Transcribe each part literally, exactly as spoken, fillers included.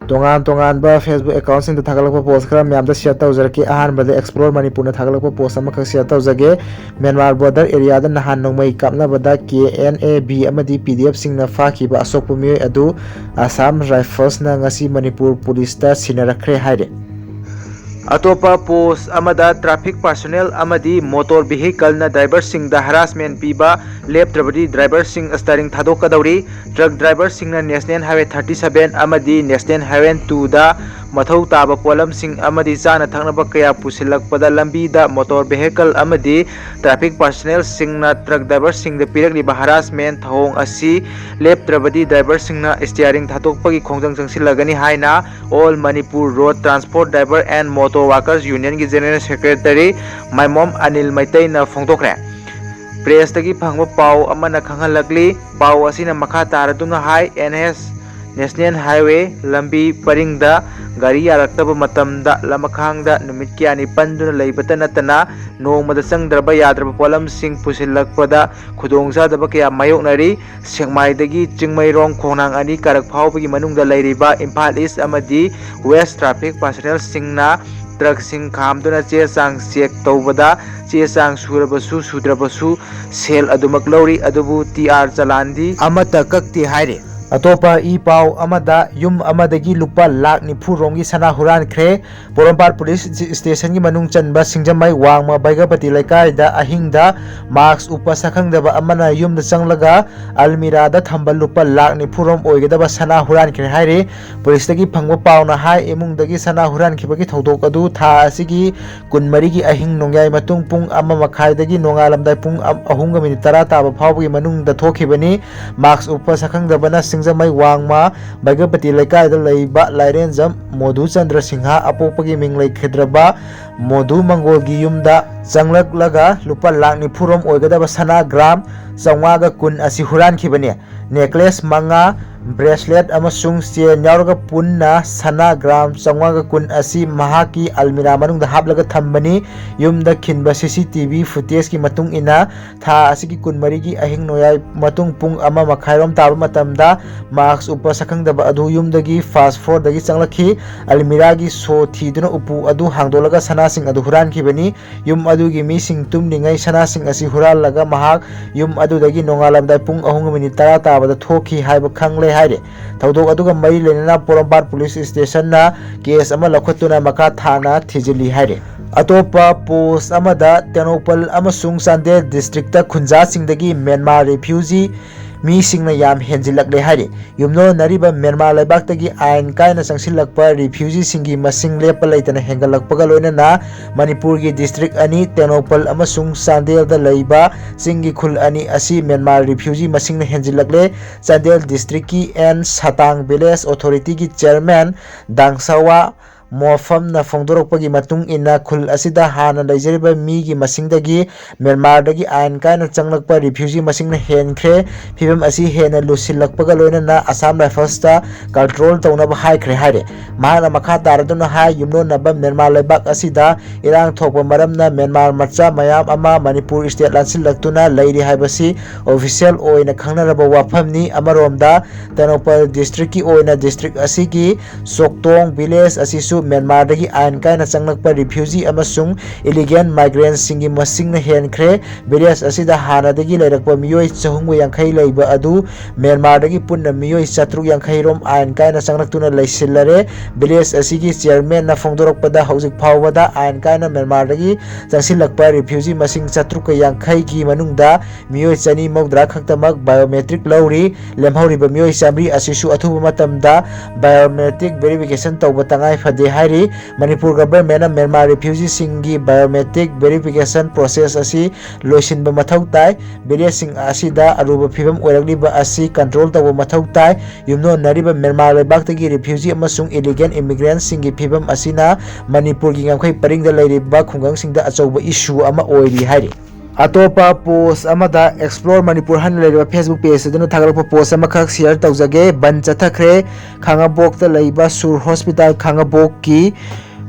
ꯇꯣꯉꯥꯟ ꯇꯣꯉꯥꯟꯕ Facebook accountꯁꯤꯡꯗ ꯊꯥꯒꯠꯂꯛꯄ post ꯈꯔ ꯃꯌꯥꯝꯗ share ꯇꯧꯖꯔꯛꯀꯦ꯫ ꯑꯍꯥꯟꯕꯗ Explore ꯃꯅꯤꯄꯨꯔꯅ ꯊꯥꯒꯠꯂꯛꯄ post ꯑꯃꯈꯛ share ꯇꯧꯖꯒꯦ꯫ ꯃ꯭ꯌꯥꯟꯃꯥꯔ border areaꯗ ꯅꯍꯥꯟ ꯅꯣꯡꯃꯩ ꯀꯥꯞꯅꯕꯗ K N A B ꯑꯃꯗꯤ P D Fꯁꯤꯡꯅ ꯐꯥꯈꯤꯕ ꯑꯁꯣꯛꯄ ꯃꯤꯑꯣꯏ ꯑꯗꯨ Assam Riflesꯅ ꯉꯁꯤ ꯃꯅꯤꯄꯨꯔ ꯄꯨꯂꯤꯁꯇ ꯁꯤꯟꯅꯔꯛꯈ꯭ꯔꯦ ꯍꯥꯏꯔꯤ꯫ ꯑꯇꯣꯞꯄ post ꯑꯃꯗ traffic personnel ꯑꯃꯗꯤ motor vehicleꯅ driverꯁꯤꯡꯗ harassment ꯄꯤꯕ ꯂꯦꯞꯇ꯭ꯔꯕꯗꯤ driverꯁꯤꯡ steering ꯊꯥꯗꯣꯛꯀꯗꯧꯔꯤ꯫ Truck driverꯁꯤꯡꯅ National Highway thirty seven ꯑꯃꯗꯤ National Highway twoꯗ ꯃꯊꯧ ꯇꯥꯕ ꯄꯣꯠꯂꯝꯁꯤꯡ ꯑꯃꯗꯤ ꯆꯥꯅ ꯊꯛꯅꯕ ꯀꯌꯥ ꯄꯨꯁꯤꯜꯂꯛꯄꯗ ꯂꯝꯕꯤꯗ motor vehicle ꯑꯃꯗꯤ traffic personnelꯁꯤꯡꯅ truck driverꯁꯤꯡꯗ ꯄꯤꯔꯛꯂꯤꯕ harassment ꯊꯧꯑꯣꯡ ꯑꯁꯤ ꯂꯦꯞꯇ꯭ꯔꯕꯗꯤ driverꯁꯤꯡꯅ steering ꯊꯥꯗꯣꯛꯄꯒꯤ ꯈꯣꯡꯖꯪ ꯆꯪꯁꯤꯜꯂꯒꯅꯤ ꯍꯥꯏꯅ All Manipur Road Transport Driver and Motor Workers Unionꯒꯤ General Secretary ꯃꯥꯏꯃꯣꯝ Anil ꯃꯩꯇꯩꯅ ꯐꯣꯡꯗꯣꯛꯈ꯭ꯔꯦ꯫ Pressꯇꯒꯤ ꯐꯪꯕ ꯄꯥꯎ ꯑꯃꯅ ꯈꯪꯍꯜꯂꯛꯂꯤ꯫ ꯄꯥꯎ ꯑꯁꯤꯅ ꯃꯈꯥ ꯇꯥꯔꯗꯨꯅ ꯍꯥꯏ, N H National Highway ꯂꯝꯕꯤ ꯄꯔꯤꯡꯗ ꯒꯥꯔꯤ ꯌꯥꯔꯛꯇꯕ ꯃꯇꯝꯗ ꯂꯃꯈꯥꯡꯗ ꯅꯨꯃꯤꯠ ꯀꯌꯥꯅꯤ ꯄꯟꯗꯨꯅ ꯂꯩꯕꯇ ꯅꯠꯇꯅ ꯅꯣꯡꯃꯗ ꯆꯪꯗ꯭ꯔꯕ ꯌꯥꯗ꯭ꯔꯕ ꯄꯣꯠꯂꯝꯁꯤꯡ ꯄꯨꯁꯤꯜꯂꯛꯄꯗ ꯈꯨꯗꯣꯡꯆꯥꯗꯕ ꯀꯌꯥ ꯃꯥꯌꯣꯛꯅꯔꯤ꯫ ꯁꯦꯛꯃꯥꯏꯗꯒꯤ ꯆꯤꯡꯃꯩꯔꯣꯡ ꯈꯣꯡꯅꯥꯡ ꯑꯅꯤ ꯀꯥꯔꯛ ꯐꯥꯎꯕꯒꯤ ꯃꯅꯨꯡꯗ ꯂꯩꯔꯤꯕ ꯏꯝꯐꯥꯜ East ꯑꯃꯗꯤ West traffic personnelꯁꯤꯡꯅ truckꯁꯤꯡ ꯈꯥꯝꯗꯨꯅ ꯆꯦ ꯆꯥꯡ check ꯇꯧꯕꯗ ꯆꯦ ꯆꯥꯡ ꯁꯨꯔꯕꯁꯨ ꯁꯨꯗ꯭ꯔꯕꯁꯨ ꯁꯦꯜ ꯑꯗꯨꯃꯛ ꯂꯧꯔꯤ, ꯑꯗꯨꯕꯨ T R ꯆꯂꯥꯟꯗꯤ ꯑꯃꯠꯇ ꯀꯛꯇꯦ ꯍꯥꯏꯔꯤ꯫ ꯑꯇꯣꯞꯄ ꯏ ꯄꯥꯎ ꯑꯃꯗ ꯌꯨꯝ ꯑꯃꯗꯒꯤ ꯂꯨꯄꯥ ꯂꯥꯈ ꯅꯤꯐꯨ ꯔꯣꯝꯒꯤ ꯁꯅꯥ ꯍꯨꯔꯥꯟꯈ꯭ꯔꯦ꯫ ꯄꯣꯔꯣꯝꯄꯥꯠ ꯄꯨꯂꯤꯁ ꯁ꯭ꯇꯦꯁꯟꯒꯤ ꯃꯅꯨꯡ ꯆꯟꯕ ꯁꯤꯡꯖꯃꯩ ꯋꯥꯡꯃ ꯕꯩꯒꯄꯇꯤ ꯂꯩꯀꯥꯏꯗ ꯑꯍꯤꯡꯗ mask ꯎꯞꯄ ꯁꯛꯈꯪꯗꯕ ꯑꯃꯅ ꯌꯨꯝꯗ ꯆꯪꯂꯒ ꯑꯜꯃꯤꯔꯥꯗ ꯊꯝꯕ ꯂꯨꯄꯥ ꯂꯥꯈ ꯅꯤꯐꯨ ꯔꯣꯝ ꯑꯣꯏꯒꯗꯕ ꯁꯅꯥ ꯍꯨꯔꯥꯟꯈ꯭ꯔꯦ ꯍꯥꯏꯔꯤ꯫ ꯄꯨꯂꯤꯁꯇꯒꯤ ꯐꯪꯕ ꯄꯥꯎꯅ ꯍꯥꯏ, ꯏꯃꯨꯡꯗꯒꯤ ꯁꯅꯥ ꯍꯨꯔꯥꯟꯈꯤꯕꯒꯤ ꯊꯧꯗꯣꯛ ꯑꯗꯨ ꯊꯥ ꯑꯁꯤꯒꯤ ꯀꯨꯟꯃꯔꯤꯒꯤ ꯑꯍꯤꯡ ꯅꯣꯡꯌꯥꯏ ꯃꯇꯨꯡ ꯄꯨꯡ ꯑꯃ ꯃꯈꯥꯏꯗꯒꯤ ꯅꯣꯡꯉꯥꯜꯂꯝꯗꯥꯏ ꯄꯨꯡ ꯑꯍꯨꯝꯒ ꯃꯤꯅꯤꯠ ꯇꯔꯥ ꯇꯥꯕ ꯐꯥꯎꯕꯒꯤ ꯃꯅꯨꯡꯗ ꯊꯣꯛꯈꯤꯕꯅꯤ꯫ Mask ꯎꯞꯄ ꯁꯛꯈꯪꯗꯕꯅ ꯁꯤꯡꯖꯃꯩ ꯋꯥꯡꯃ ꯕꯩꯒꯄꯇꯤ ꯂꯩꯀꯥꯏꯗ ꯂꯩꯕ ꯂꯥꯏꯔꯦꯟꯖꯝ ꯃꯣꯙꯨꯆꯟꯗ꯭ꯔ ꯁꯤꯡꯍ ꯑꯄꯣꯛꯄꯒꯤ ꯃꯤꯡ ꯂꯩꯈꯤꯗ꯭ꯔꯕ ꯃꯣꯙꯨ ꯃꯪꯒꯣꯜꯒꯤ ꯌꯨꯝꯗ ꯆꯪꯂꯛꯂꯒ ꯂꯨꯄꯥ ꯂꯥꯈ ꯅꯤꯐꯨ ꯔꯣꯝ ꯑꯣꯏꯒꯗꯕ ꯁꯅꯥ gram ꯆꯥꯝꯃꯉꯥꯒ ꯀꯨꯟ ꯑꯁꯤ ꯍꯨꯔꯥꯟꯈꯤꯕꯅꯤ꯫ Necklace ꯃꯉꯥ, bracelet ꯑꯃꯁꯨꯡ chain ꯌꯥꯎꯔꯒ ꯄꯨꯟꯅ ꯁꯅꯥ gram ꯆꯥꯝꯃꯉꯥꯒ ꯀꯨꯟ ꯑꯁꯤ ꯃꯍꯥꯛꯀꯤ ꯑꯜꯃꯤꯔꯥ ꯃꯅꯨꯡꯗ ꯍꯥꯞꯂꯒ ꯊꯝꯕꯅꯤ꯫ ꯌꯨꯝꯗ ꯈꯤꯟꯕ C C T V footageꯀꯤ ꯃꯇꯨꯡ ꯏꯟꯅ, ꯊꯥ ꯑꯁꯤꯒꯤ ꯀꯨꯟꯃꯔꯤꯒꯤ ꯑꯍꯤꯡ ꯅꯣꯡꯌꯥꯏ ꯃꯇꯨꯡ ꯄꯨꯡ ꯑꯃ ꯃꯈꯥꯏꯔꯣꯝ ꯇꯥꯕ ꯃꯇꯝꯗ mask ꯎꯞꯄ ꯁꯛꯈꯪꯗꯕ ꯑꯗꯨ ꯌꯨꯝꯗꯒꯤ first floorꯗꯒꯤ ꯆꯪꯂꯛꯈꯤ꯫ ꯑꯜꯃꯤꯔꯥꯒꯤ ꯁꯣ ꯊꯤꯗꯨꯅ ꯎꯄꯨ ꯑꯗꯨ ꯍꯥꯡꯗꯣꯛꯂꯒ ꯁꯅꯥꯁꯤꯡ ꯑꯗꯨ ꯍꯨꯔꯥꯟꯈꯤꯕꯅꯤ꯫ ꯌꯨꯝ ꯑꯗꯨꯒꯤ ꯃꯤꯁꯤꯡ ꯇꯨꯝꯂꯤꯉꯩ ꯁꯅꯥꯁꯤꯡ ꯑꯁꯤ ꯍꯨꯔꯥꯜꯂꯒ ꯃꯍꯥꯛ ꯌꯨꯝ ꯑꯗꯨꯗꯒꯤ ꯅꯣꯡꯉꯥꯜꯂꯝꯗꯥꯏ ꯄꯨꯡ ꯑꯍꯨꯝꯒ minute ꯇꯔꯥ ꯇꯥꯕꯗ ꯊꯣꯛꯈꯤ ꯍꯥꯏꯕ ꯈꯪꯂꯦ ꯍꯥꯏꯔꯤ꯫ ꯊꯧꯗꯣꯛ ꯑꯗꯨꯒ ꯃꯔꯤ ꯂꯩꯅꯅ ꯄꯣꯔꯣꯝꯄꯥꯠ police stationꯅ case ꯑꯃ ꯂꯧꯈꯠꯇꯨꯅ ꯃꯈꯥ ꯊꯥꯅ ꯊꯤꯖꯤꯜꯂꯤ ꯍꯥꯏꯔꯤ꯫ ꯑꯇꯣꯞꯄ post ꯑꯃꯗ, ꯇꯦꯡꯅꯧꯄꯜ ꯑꯃꯁꯨꯡ ꯆꯥꯟꯗꯦꯜ districtꯇ ꯈꯨꯟꯖꯥꯁꯤꯡꯗꯒꯤ ꯃ꯭ꯌꯥꯟꯃꯥꯔ refugee ꯃꯤꯁꯤꯡꯅ ꯌꯥꯝ ꯍꯦꯟꯖꯤꯜꯂꯛꯂꯦ ꯍꯥꯏꯔꯤ꯫ ꯌꯨꯝꯂꯣꯟꯅꯔꯤꯕ ꯃ꯭ꯌꯥꯟꯃꯥꯔ ꯂꯩꯕꯥꯛꯇꯒꯤ ꯑꯥꯏꯟ ꯀꯥꯏꯅ ꯆꯪꯁꯤꯜꯂꯛꯄ refugeeꯁꯤꯡꯒꯤ ꯃꯁꯤꯡ ꯂꯦꯞꯄ ꯂꯩꯇꯅ ꯍꯦꯟꯒꯠꯂꯛꯄꯒ ꯂꯣꯏꯅꯅ ꯃꯅꯤꯄꯨꯔꯒꯤ district ꯑꯅꯤ, ꯇꯦꯡꯅꯧꯄꯜ ꯑꯃꯁꯨꯡ ꯆꯥꯟꯗꯦꯜꯗ ꯂꯩꯕ ꯆꯤꯡꯒꯤ ꯈꯨꯜ ꯑꯅꯤ ꯑꯁꯤ ꯃ꯭ꯌꯥꯟꯃꯥꯔ refugee ꯃꯁꯤꯡꯅ ꯍꯦꯟꯖꯤꯜꯂꯛꯂꯦ꯫ ꯆꯥꯟꯗꯦꯜ districtꯀꯤ ꯑꯦꯟ ꯁꯇꯥꯡ village authorityꯒꯤ chairman ꯗꯥꯡꯁꯥꯋꯥ ꯃꯣꯐꯝꯅ ꯐꯣꯡꯗꯣꯔꯛꯄꯒꯤ ꯃꯇꯨꯡ ꯏꯟꯅ, ꯈꯨꯜ ꯑꯁꯤꯗ ꯍꯥꯟꯅ ꯂꯩꯖꯔꯤꯕ ꯃꯤꯒꯤ ꯃꯁꯤꯡꯗꯒꯤ ꯃ꯭ꯌꯥꯟꯃꯥꯔꯗꯒꯤ ꯑꯥꯏꯟ ꯀꯥꯏꯅ ꯆꯪꯂꯛꯄ refugee ꯃꯁꯤꯡꯅ ꯍꯦꯟꯈ꯭ꯔꯦ꯫ ꯐꯤꯕꯝ ꯑꯁꯤ ꯍꯦꯟꯅ ꯂꯨꯁꯤꯜꯂꯛꯄꯒ ꯂꯣꯏꯅꯅ Assam Riflesꯇ control ꯇꯧꯅꯕ ꯍꯥꯏꯈ꯭ꯔꯦ ꯍꯥꯏꯔꯦ꯫ ꯃꯍꯥꯛꯅ ꯃꯈꯥ ꯇꯥꯔꯗꯨꯅ ꯍꯥꯏ, ꯌꯨꯝꯂꯣꯟꯅꯕ ꯃ꯭ꯌꯥꯟꯃꯥꯔ ꯂꯩꯕꯥꯛ ꯑꯁꯤꯗ ꯏꯔꯥꯡ ꯊꯣꯛꯄ ꯃꯔꯝꯅ ꯃ꯭ꯌꯥꯟꯃꯥꯔ ꯃꯆꯥ ꯃꯌꯥꯝ ꯑꯃ ꯃꯅꯤꯄꯨꯔ state ꯂꯥꯟꯁꯤꯜꯂꯛꯇꯨꯅ ꯂꯩꯔꯤ ꯍꯥꯏꯕꯁꯤ official ꯑꯣꯏꯅ ꯈꯪꯅꯔꯕ ꯋꯥꯐꯝꯅꯤ꯫ ꯑꯃꯔꯣꯝꯗ, ꯇꯦꯡꯅꯧꯄꯜ districtꯀꯤ ꯑꯣꯏꯅ district ꯑꯁꯤꯒꯤ ꯆꯣꯛꯇꯣꯡ village ꯑꯁꯤꯁꯨ ꯃ꯭ꯌꯥꯟꯃꯥꯔꯗꯒꯤ ꯑꯥꯏꯟ ꯀꯥꯏꯅ ꯆꯪꯂꯛꯄ refugee ꯑꯃꯁꯨꯡ illegal migrantꯁꯤꯡꯒꯤ ꯃꯁꯤꯡꯅ ꯍꯦꯟꯈ꯭ꯔꯦ꯫ Village ꯑꯁꯤꯗ ꯍꯥꯟꯅꯗꯒꯤ ꯂꯩꯔꯛꯄ ꯃꯤꯑꯣꯏ ꯆꯍꯨꯝꯒ ꯌꯥꯡꯈꯩ ꯂꯩꯕ ꯑꯗꯨ ꯃ꯭ꯌꯥꯟꯃꯥꯔꯗꯒꯤ ꯄꯨꯟꯅ ꯃꯤꯑꯣꯏ ꯆꯥꯇ꯭ꯔꯨꯛ ꯌꯥꯡꯈꯩ ꯔꯣꯝ ꯑꯥꯏꯟ ꯀꯥꯏꯅ ꯆꯪꯂꯛꯇꯨꯅ ꯂꯩꯁꯤꯜꯂꯔꯦ꯫ Village ꯑꯁꯤꯒꯤ chairmanꯅ ꯐꯣꯡꯗꯣꯔꯛꯄꯗ, ꯍꯧꯖꯤꯛ ꯐꯥꯎꯕꯗ ꯑꯥꯏꯟ ꯀꯥꯏꯅ ꯃ꯭ꯌꯥꯟꯃꯥꯔꯗꯒꯤ ꯆꯪꯁꯤꯜꯂꯛꯄ refugee ꯃꯁꯤꯡ ꯆꯥꯇ꯭ꯔꯨꯛꯀ ꯌꯥꯡꯈꯩꯒꯤ ꯃꯅꯨꯡꯗ ꯃꯤꯑꯣꯏ ꯆꯅꯤ ꯃꯧꯗ꯭ꯔꯥ ꯈꯛꯇꯃꯛ biometric ꯂꯧꯔꯤ꯫ ꯂꯦꯝꯍꯧꯔꯤꯕ ꯃꯤꯑꯣꯏ ꯆꯥꯃꯔꯤ ꯑꯁꯤꯁꯨ ꯑꯊꯨꯕ ꯃꯇꯝꯗ biometric verification ꯇꯧꯕ ꯇꯉꯥꯏ ꯐꯗꯦ ꯍꯥꯏꯔꯤ꯫ ꯃꯅꯤꯄꯨꯔ governmentꯅ ꯃ꯭ꯌꯥꯟꯃꯥꯔ refugeeꯁꯤꯡꯒꯤ biometric verification process ꯑꯁꯤ ꯂꯣꯏꯁꯤꯟꯕ ꯃꯊꯧ ꯇꯥꯏ꯫ Villageꯁꯤꯡ ꯑꯁꯤꯗ ꯑꯔꯨꯕ ꯐꯤꯕꯝ ꯑꯣꯏꯔꯛꯂꯤꯕ ꯑꯁꯤ control ꯇꯧꯕ ꯃꯊꯧ ꯇꯥꯏ꯫ ꯌꯨꯝꯂꯣꯟꯅꯔꯤꯕ ꯃ꯭ꯌꯥꯟꯃꯥꯔ ꯂꯩꯕꯥꯛꯇꯒꯤ refugee ꯑꯃꯁꯨꯡ illegal immigrantꯁꯤꯡꯒꯤ ꯐꯤꯕꯝ ꯑꯁꯤꯅ ꯃꯅꯤꯄꯨꯔꯒꯤ ꯉꯝꯈꯩ ꯄꯔꯤꯡꯗ ꯂꯩꯔꯤꯕ ꯈꯨꯡꯒꯪꯁꯤꯡꯗ ꯑꯆꯧꯕ issue ꯑꯃ ꯑꯣꯏꯔꯤ ꯍꯥꯏꯔꯤ꯫ ꯑꯇꯣꯞꯄ ꯄꯣꯁ ꯑꯃꯗ Explore Manipur ꯍꯥꯏꯅ ꯂꯩꯔꯤꯕ Facebook ꯄꯦꯖ ꯑꯗꯨꯅ ꯊꯥꯒꯠꯂꯛꯄ ꯄꯣꯁ ꯑꯃꯈꯛ ꯁꯤꯌꯔ ꯇꯧꯖꯒꯦ꯫ ꯕꯟ ꯆꯠꯊꯈ꯭ꯔꯦ꯫ ꯈꯥꯉꯕꯣꯛꯇ ꯂꯩꯕ ꯁꯨꯔ ꯍꯣꯁꯄꯤꯇꯥꯜ ꯈꯥꯉꯕꯣꯛꯀꯤ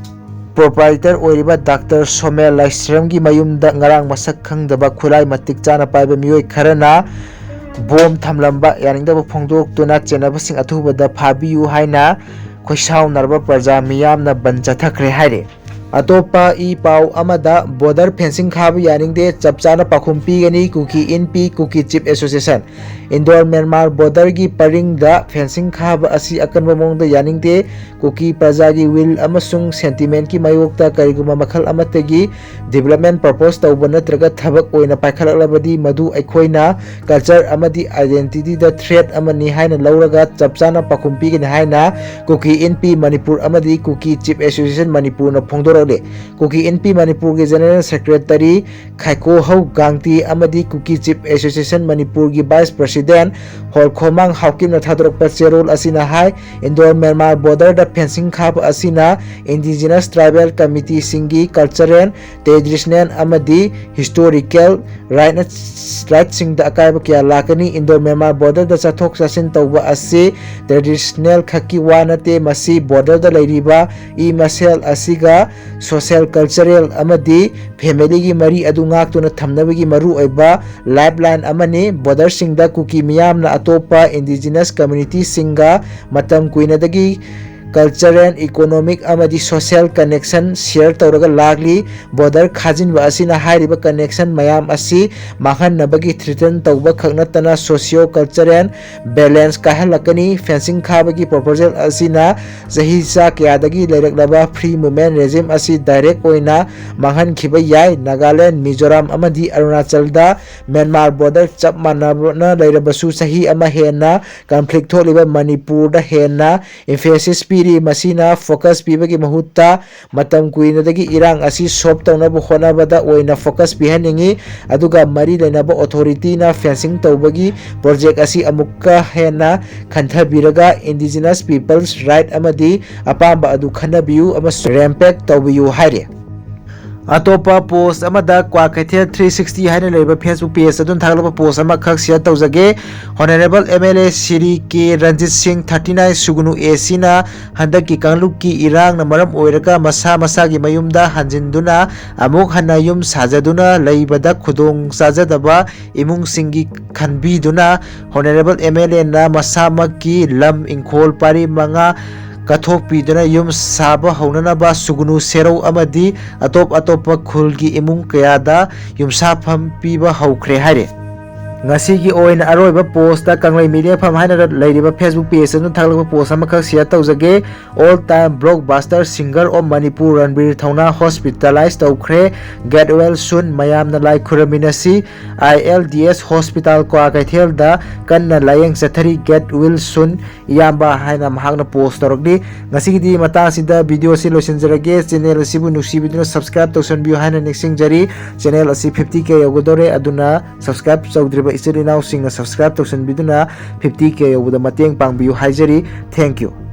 ꯄ꯭ꯔꯣꯄ꯭ꯔꯥꯏꯇꯔ ꯑꯣꯏꯔꯤꯕ ꯗꯥꯛꯇꯔ ꯁꯣꯃꯦꯜ ꯂꯥꯏꯁ꯭ꯔꯝꯒꯤ ꯃꯌꯨꯝꯗ ꯉꯔꯥꯡ ꯃꯁꯛ ꯈꯪꯗꯕ ꯈꯨꯠꯂꯥꯏ ꯃꯇꯤꯛ ꯆꯥꯅ ꯄꯥꯏꯕ ꯃꯤꯑꯣꯏ ꯈꯔꯅ ꯕꯣꯝ ꯊꯝꯂꯝꯕ ꯌꯥꯅꯤꯡꯗꯕ ꯐꯣꯡꯗꯣꯛꯇꯨꯅ ꯆꯦꯟꯅꯕꯁꯤꯡ ꯑꯊꯨꯕꯗ ꯐꯥꯕꯤꯌꯨ ꯍꯥꯏꯅ ꯈꯣꯏꯁꯥꯎꯅꯔꯕ ꯄ꯭ꯔꯖꯥ ꯃꯤꯌꯥꯝꯅ ꯕꯟ ꯆꯠꯊꯈ꯭ꯔꯦ ꯍꯥꯏꯔꯤ꯫ ꯑꯇꯣꯞꯄ ꯏ ꯄꯥꯎ ꯑꯃꯗ, ꯕꯣꯔꯗꯔ ꯐꯦꯟꯁꯤꯡ ꯈꯥꯕ ꯌꯥꯅꯤꯡꯗꯦ, ꯆꯞ ꯆꯥꯅ ꯄꯥꯎꯈꯨꯝ ꯄꯤꯒꯅꯤ, Kuki Inpi, Kuki chief association. Indo Myanmar ꯕꯣꯔꯗꯔꯒꯤ ꯄꯔꯤꯡꯗ ꯐꯦꯟꯁꯤꯡ ꯈꯥꯕ ꯑꯁꯤ ꯑꯀꯟꯕ ꯃꯑꯣꯡꯗ ꯌꯥꯅꯤꯡꯗꯦ, ꯀꯨꯀꯤ ꯄ꯭ꯔꯖꯥꯒꯤ ꯋꯤꯜ ꯑꯃꯁꯨꯡ ꯁꯦꯟꯇꯤꯃꯦꯟꯠꯀꯤ ꯃꯥꯌꯣꯛꯇ ꯀꯔꯤꯒꯨꯝꯕ ꯃꯈꯜ ꯑꯃꯠꯇꯒꯤ ꯗꯤꯕꯦꯂꯞꯃꯦꯟꯠ ꯄ꯭ꯔꯄꯣꯖ ꯇꯧꯕ ꯅꯠꯇ꯭ꯔꯒ ꯊꯕꯛ ꯑꯣꯏꯅ ꯄꯥꯏꯈꯠꯂꯛꯂꯕꯗꯤ ꯃꯗꯨ ꯑꯩꯈꯣꯏꯅ ꯀꯜꯆꯔ ꯑꯃꯗꯤ ꯑꯥꯏꯗꯦꯟꯇꯤꯇꯤꯗ ꯊ꯭ꯔꯦꯠ ꯑꯃꯅꯤ ꯍꯥꯏꯅ ꯂꯧꯔꯒ ꯆꯞ ꯆꯥꯅ ꯄꯥꯎꯈꯨꯝ ꯄꯤꯒꯅꯤ ꯍꯥꯏꯅ ꯀꯨꯀꯤ ꯏꯟꯄꯤ ꯃꯅꯤꯄꯨꯔ ꯑꯃꯗꯤ ꯀꯨꯀꯤ ꯆꯤꯐ ꯑꯦꯁꯣꯁꯤꯌꯦꯁꯟ ꯃꯅꯤꯄꯨꯔꯅ ꯐꯣꯡꯗꯣꯔꯛꯂꯤ꯫ ꯀꯨꯀꯤ ꯏꯟꯄꯤ ꯃꯅꯤꯄꯨꯔꯒꯤ ꯖꯦꯅꯔꯦꯜ ꯁꯦꯀ꯭ꯔꯦꯇꯔꯤ ꯈꯥꯏꯀꯣꯍꯧ ꯒꯥꯡꯇꯤ ꯑꯃꯗꯤ ꯀꯨꯀꯤ ꯆꯤꯐ ꯑꯦꯁꯣꯁꯤꯌꯦꯁꯟ ꯃꯅꯤꯄꯨꯔꯒꯤ ꯚꯥꯏꯁ ꯄ꯭ꯔꯁꯤꯗꯦꯟꯠ ꯍꯣꯜꯈꯣꯃꯥꯡ ꯍꯥꯎꯀꯤꯞꯅ ꯊꯥꯗꯣꯔꯛꯄ ꯆꯦꯔꯣꯜ ꯑꯁꯤꯅ ꯍꯥꯏ, ꯏꯟꯗꯣꯔ ꯃ꯭ꯌꯥꯟꯃꯥꯔ ꯕꯣꯔꯗꯔꯗ ꯐꯦꯟꯁꯤꯡ ꯈꯥꯕ ꯑꯁꯤꯅ ꯏꯟꯗꯤꯖꯤꯅꯁ ꯇ꯭ꯔꯥꯏꯕꯦꯜ ꯀꯃꯤꯇꯤꯁꯤꯡꯒꯤ ꯀꯜꯆꯔꯦꯜ, ꯇ꯭ꯔꯦꯗꯤꯁꯅꯦꯜ ꯑꯃꯗꯤ ꯍꯤꯁꯇꯣꯔꯤꯀꯦꯜ ꯔꯥꯏꯠꯅ-, ꯔꯥꯏꯠꯁꯤꯡꯗ ꯑꯀꯥꯏꯕ ꯀꯌꯥ ꯂꯥꯛꯀꯅꯤ꯫ ꯏꯟꯗꯣꯔ ꯃ꯭ꯌꯥꯟꯃꯥꯔ ꯕꯣꯔꯗꯔꯗ ꯆꯠꯊꯣꯛ ꯆꯠꯁꯤꯟ ꯇꯧꯕ ꯑꯁꯤ ꯇ꯭ꯔꯦꯗꯤꯁꯅꯦꯜ ꯈꯛꯀꯤ ꯋꯥ ꯅꯠꯇꯦ, ꯃꯁꯤ ꯕꯣꯔꯗꯔꯗ ꯂꯩꯔꯤꯕ ꯏ ꯃꯁꯦꯜ ꯑꯁꯤꯒ ꯁꯣꯁꯤꯌꯦꯜ, ꯀꯜꯆꯔꯦꯜ ꯑꯃꯗꯤ ꯐꯦꯃꯤꯂꯤꯒꯤ ꯃꯔꯤ ꯑꯗꯨ ꯉꯥꯛꯇꯨꯅ ꯊꯝꯅꯕꯒꯤ ꯃꯔꯨꯑꯣꯏꯕ ꯂꯥꯏꯐꯂꯥꯏꯟ ꯑꯃꯅꯤ꯫ ꯕꯣꯔꯗꯔꯁꯤꯡꯗ ꯀꯨꯀꯤ ꯃꯤꯌꯥꯝꯅ ꯑꯇꯣꯞꯄ ꯏꯟꯗꯤꯖꯤꯅꯁ ꯀꯝꯃ꯭ꯌꯨꯅꯤꯇꯤꯁꯤꯡꯒ ꯃꯇꯝ ꯀꯨꯏꯅꯗꯒꯤ ꯀꯜꯆꯔꯦꯜ, ꯏꯀꯣꯅꯣꯃꯤꯛ ꯑꯃꯗꯤ ꯁꯣꯁꯤꯌꯦꯜ ꯀꯅꯦꯛꯁꯟ ꯁꯤꯌꯔ ꯇꯧꯔꯒ ꯂꯥꯛꯂꯤ꯫ ꯕꯣꯔꯗꯔ ꯈꯥꯖꯤꯟꯕ ꯑꯁꯤꯅ ꯍꯥꯏꯔꯤꯕ ꯀꯅꯦꯛꯁꯟ ꯃꯌꯥꯝ ꯑꯁꯤ ꯃꯥꯡꯍꯟꯅꯕꯒꯤ ꯊ꯭ꯔꯤꯇꯟ ꯇꯧꯕ ꯈꯛ ꯅꯠꯇꯅ ꯁꯣꯁꯤꯌꯣ ꯀꯜꯆꯔꯦꯜ ꯕꯦꯂꯦꯟꯁ ꯀꯥꯏꯍꯜꯂꯛꯀꯅꯤ꯫ ꯐꯦꯟꯁꯤꯡ ꯈꯥꯕꯒꯤ ꯄ꯭ꯔꯣꯄꯣꯖꯦꯜ ꯑꯁꯤꯅ ꯆꯍꯤ ꯆꯥ ꯀꯌꯥꯗꯒꯤ ꯂꯩꯔꯛꯂꯕ ꯐ꯭ꯔꯤ ꯃꯨꯚꯃꯦꯟꯠ ꯔꯦꯖꯤꯝ ꯑꯁꯤ ꯗꯥꯏꯔꯦꯛ ꯑꯣꯏꯅ ꯃꯥꯡꯍꯟꯈꯤꯕ ꯌꯥꯏ꯫ ꯅꯥꯒꯥꯂꯦꯟꯗ, ꯃꯤꯖꯣꯔꯥꯝ ꯑꯃꯗꯤ ꯑꯔꯨꯅꯥꯆꯜꯗ ꯃ꯭ꯌꯥꯟꯃꯥꯔ ꯕꯣꯔꯗꯔ ꯆꯞ ꯃꯥꯟꯅꯅ ꯂꯩꯔꯕꯁꯨ ꯆꯍꯤ ꯑꯃ ꯍꯦꯟꯅ ꯀꯟꯐ꯭ꯂꯤꯛ ꯊꯣꯛꯂꯤꯕ ꯃꯅꯤꯄꯨꯔꯗ ꯍꯦꯟꯅ ꯏꯝꯐꯦꯁꯤꯁ ꯄꯤꯔꯤ꯫ ꯃꯁꯤꯅ ꯐꯣꯀꯁ ꯄꯤꯕꯒꯤ ꯃꯍꯨꯠꯇ ꯃꯇꯝ ꯀꯨꯏꯅꯗꯒꯤ ꯏꯔꯥꯡ ꯑꯁꯤ ꯁꯣꯜꯕ ꯇꯧꯅꯕ ꯍꯣꯠꯅꯕꯗ ꯑꯣꯏꯅ ꯐꯣꯀꯁ ꯄꯤꯍꯟꯅꯤꯡꯏ, ꯑꯗꯨꯒ ꯃꯔꯤ ꯂꯩꯅꯕ ꯑꯣꯊꯣꯔꯤꯇꯤꯅ ꯐꯦꯟꯁꯤꯡ ꯇꯧꯕꯒꯤ ꯄ꯭ꯔꯣꯖꯦꯛ ꯑꯁꯤ ꯑꯃꯨꯛꯀ ꯍꯦꯟꯅ ꯈꯟꯊꯕꯤꯔꯒ ꯏꯟꯗꯤꯖꯤꯅꯁ ꯄꯤꯄꯜꯁ ꯔꯥꯏꯠ ꯑꯃꯗꯤ ꯑꯄꯥꯝꯕ ꯑꯗꯨ ꯈꯟꯅꯕꯤꯌꯨ ꯑꯃꯁꯨꯡ ꯔꯦꯝꯄꯦꯛ ꯇꯧꯕꯤꯌꯨ ꯍꯥꯏꯔꯤ꯫ ꯑꯇꯣꯞꯄ ꯄꯣꯁ ꯑꯃꯗ ꯀ꯭ꯋꯥꯀꯩꯊꯦꯜ ꯊ꯭ꯔꯤ ꯁꯤꯛꯁꯇꯤ ꯍꯥꯏꯅ ꯂꯩꯔꯤꯕ ꯐꯦꯁꯕꯨꯛ ꯄꯦꯖ ꯑꯗꯨꯅ ꯊꯥꯒꯠꯂꯛꯄ ꯄꯣꯁ ꯑꯃꯈꯛ ꯁꯤꯌꯔ ꯇꯧꯖꯒꯦ꯫ ꯍꯣꯅꯔꯦꯕꯜ ꯑꯦꯝ ꯑꯦꯜ ꯑꯦ ꯁꯤꯔꯤ ꯀꯦ ꯔꯟꯖꯤꯠ ꯁꯤꯡ ꯊꯥꯔꯇꯤ ꯅꯥꯏꯟ ꯁꯨꯒꯨꯅꯨ ꯑꯦ ꯁꯤꯅ ꯍꯟꯗꯛꯀꯤ ꯀꯥꯡꯂꯨꯞꯀꯤ ꯏꯔꯥꯡꯅ ꯃꯔꯝ ꯑꯣꯏꯔꯒ ꯃꯁꯥ ꯃꯁꯥꯒꯤ ꯃꯌꯨꯝꯗ ꯍꯟꯖꯤꯟꯗꯨꯅ ꯑꯃꯨꯛ ꯍꯟꯅ ꯌꯨꯝ ꯁꯥꯖꯗꯨꯅ ꯂꯩꯕꯗ ꯈꯨꯗꯣꯡ ꯆꯥꯖꯗꯕ ꯏꯃꯨꯡꯁꯤꯡꯒꯤ ꯈꯟꯕꯤꯗꯨꯅ ꯍꯣꯅꯔꯦꯕꯜ ꯑꯦꯝ ꯑꯦꯜ ꯑꯦꯅ ꯃꯁꯥꯃꯛꯀꯤ ꯂꯝ ꯏꯪꯈꯣꯜ ꯄꯥꯔꯤ ꯃꯉꯥ ꯀꯠꯊꯣꯛꯄꯤꯗꯨꯅ ꯌꯨꯝ ꯁꯥꯕ ꯍꯧꯅꯅꯕ ꯁꯨꯒꯨꯅꯨ ꯁꯦꯔꯧ ꯑꯃꯗꯤ ꯑꯇꯣꯞ ꯑꯇꯣꯞꯄ ꯈꯨꯜꯒꯤ ꯏꯃꯨꯡ ꯀꯌꯥꯗ ꯌꯨꯝꯁꯥꯐꯝ ꯄꯤꯕ ꯍꯧꯈ꯭ꯔꯦ ꯍꯥꯏꯔꯦ꯫ ꯉꯁꯤꯒꯤ ꯑꯣꯏꯅ ꯑꯔꯣꯏꯕ ꯄꯣꯁꯇ ꯀꯪꯂꯩ ꯃꯤꯔꯦꯝꯐꯝ ꯍꯥꯏꯅ ꯂꯩꯔꯤꯕ ꯐꯦꯁꯕꯨꯛ ꯄꯦꯖ ꯑꯗꯨꯅ ꯊꯥꯒꯠꯂꯛꯄ ꯄꯣꯁ ꯑꯃꯈꯛ ꯁꯤꯌꯔ ꯇꯧꯖꯒꯦ꯫ All time blockbuster singer of Manipur ꯔꯟꯕꯤꯔ ꯊꯧꯅꯥ ꯍꯣꯁꯄꯤꯇꯥꯂꯥꯏꯁ ꯇꯧꯈ꯭ꯔꯦ꯫ Get well soon, ꯃꯌꯥꯝꯅ ꯂꯥꯏ ꯈꯨꯔꯨꯝꯃꯤꯟꯅꯁꯤ꯫ ꯑꯥꯏ ꯑꯦꯜ ꯗꯤ ꯑꯦꯁ ꯍꯣꯁꯄꯤꯇꯥꯜ ꯀ꯭ꯋꯥꯀꯩꯊꯦꯜꯗ ꯀꯟꯅ ꯂꯥꯌꯦꯡ ꯆꯠꯊꯔꯤ꯫ Get well soon, ꯏꯌꯥꯝꯕ ꯍꯥꯏꯅ ꯃꯍꯥꯛꯅ ꯄꯣꯁ ꯇꯧꯔꯛꯂꯤ꯫ ꯉꯁꯤꯒꯤꯗꯤ ꯃꯇꯥꯡꯁꯤꯗ ꯚꯤꯗꯤꯑꯣ ꯑꯁꯤ ꯂꯣꯏꯁꯤꯟꯖꯔꯒꯦ꯫ ꯆꯦꯅꯦꯜ ꯑꯁꯤꯕꯨ ꯅꯨꯡꯁꯤꯕꯤꯗꯨꯅ ꯁꯕꯁꯀ꯭ꯔꯥꯏꯕ ꯇꯧꯁꯟꯕꯤꯌꯨ ꯍꯥꯏꯅ ꯅꯤꯡꯁꯤꯡꯖꯔꯤ꯫ ꯆꯦꯅꯦꯜ ꯑꯁꯤ ꯐꯤꯐꯇꯤ ꯀꯦ ꯌꯧꯒꯗꯧꯔꯦ, ꯑꯗꯨꯅ ꯁꯕꯁꯀ꯭ꯔꯥꯏꯕ ꯇꯧꯗ꯭ꯔꯤꯕ ꯏꯆꯤꯜ ꯏꯅꯥꯎꯁꯤꯡꯅ ꯁꯕꯁꯀ꯭ꯔꯥꯏꯕ ꯇꯧꯁꯟꯕꯤꯗꯨꯅ ꯐꯤꯐꯇꯤ ꯀꯦ ꯌꯧꯕꯗ ꯃꯇꯦꯡ ꯄꯥꯡꯕꯤꯌꯨ ꯍꯥꯏꯖꯔꯤ꯫ Thank you꯫